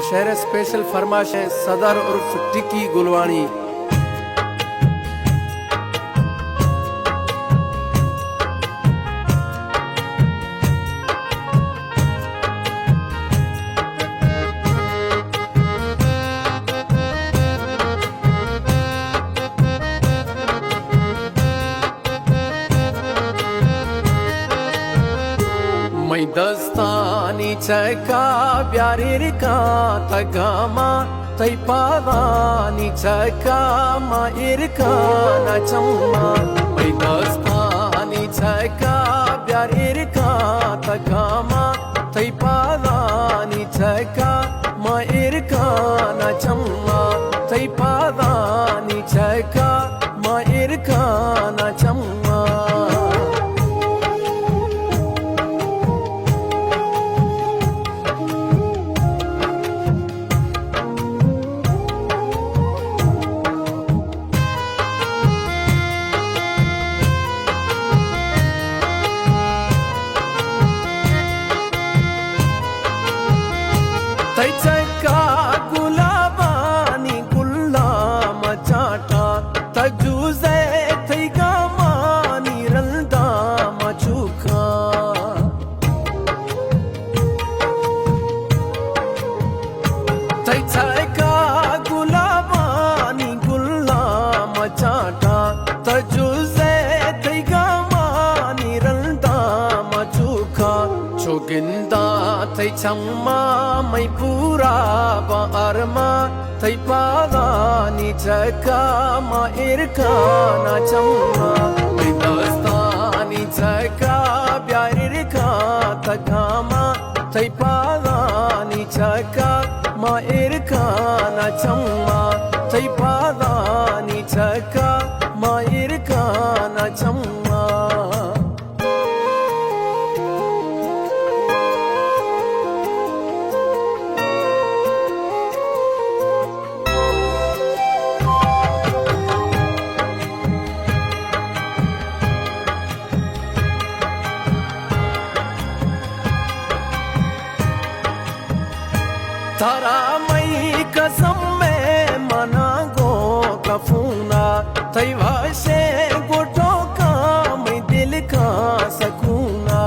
شعر ءِ اسپیشل فرمائش اِنت صدر عرف ٹکی گلواݨی۔ مئے دستانی چکا بیار ایرکاں تہ گاما، تئی پادانی چکا ما ایرکاں نہ چما۔ مئے دستانی چکا بیار ایرکاں تہ گاما، تئی پادانی چکا ما ایرکاں نہ چما۔ تئی پادانی چکا ما ایرکاں نہ چما۔ تئی چکا گلابانی گلاں ما چاٹاں، تہ جوزئے تئی گامانی رنداں ما چوکاں۔ تئی چکا گلابانی گلاں ما چاٹاں، تہ جوزئے تئی گامانی رنداں ما چوکاں۔ چو گنداں تئی چماں مئے پورا باں ارماں، تئی پادانی چکا ما ایرکاں نہ چما۔ مئے دستانی چکا بیار ایرکاں تہ گاما، تئی پادانی چکا ما ایرکاں نہ چما۔ تئی پادانی چکا ما ایرکاں نہ چما۔ ترا مئی قسم اے منا گوں کفونا، تئی وشیں گٹوکاں مئی دل کاں سکونا۔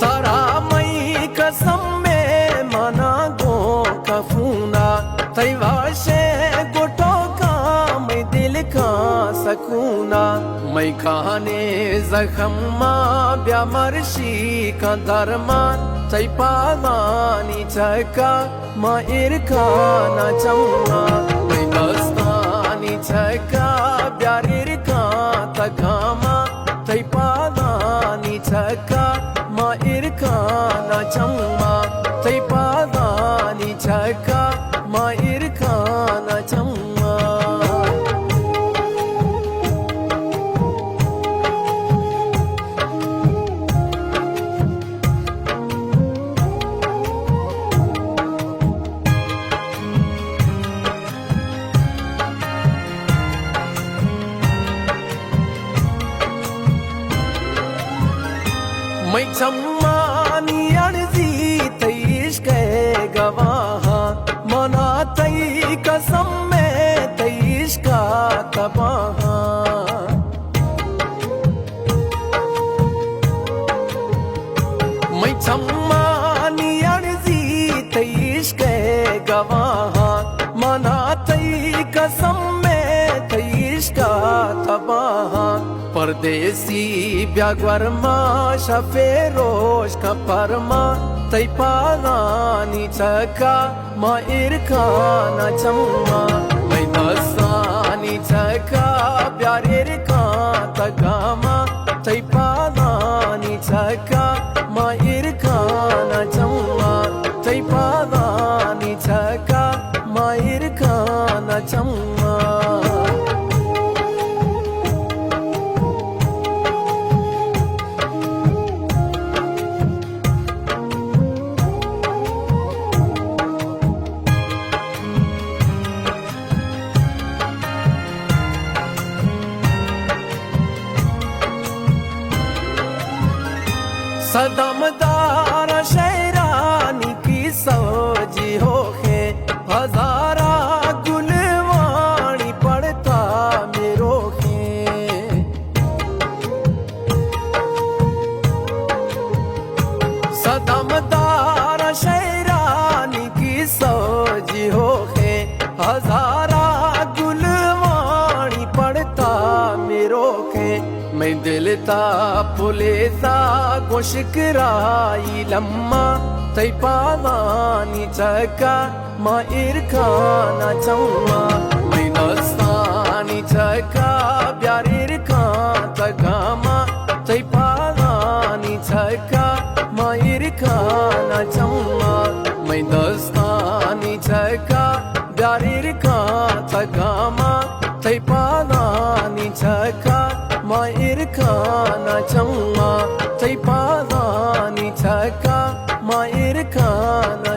ترا مئی قسم اے منا گوں کفونا، تئی وشیں گٹوکاں مئی دل کاں سکونا۔ مئی کانے زخم ما بیا مرشی کاں درمان، تئی پادانی چکا ما ایرکاں نہ چما۔ مئی دستانی چکا بیار ایرکاں تہ گاما، تئی پادانی چکا ما ایرکاں نہ چما۔ تئی پادانی چکا ما ایرکاں نہ چما۔ مئی چمانی اڑزی تئی عشق ءِ گواہاں، منا تئی قسم اے تئی عشق ءَ تباہاں۔ مئی چمانی اڑزی تئی عشق ءِ گواہاں، منا تئی قسم اے تئی عشق ءَ تباہاں۔ پردیسی بیا گور ما شفے روش کاں پرما، تئی پادانی چکا ما ایرکاں نہ چما۔ مئی دستانی چکا بیار ایرکاں تہ گاما، تئی پادانی چکا ما ایرکاں نہ چما۔ تئی پادانی چکا ما ایرکاں نہ چما۔ صدم دار شعرانی کی سوجی ہوخے، ہزارہ گلوانی پڑتا میروخے۔ صدم دار شعرانی کی سوجی ہوخے، ہزارہ گلوانی پڑتا میروخے۔ مئے دل تا پلیتا گوشک رائی لما، تئی پادانی چکا ما ایرکانا چما۔ مئے دستانی چکا بیار ایرکان تگاما، تئی پادانی چکا ما ایرکانا چما۔ مئے دستانی چکا بیار ایرکان تگاما، تئی پادانی چکا ما ایرکانا چما۔ تئی پادانی چکا ما ایرکانا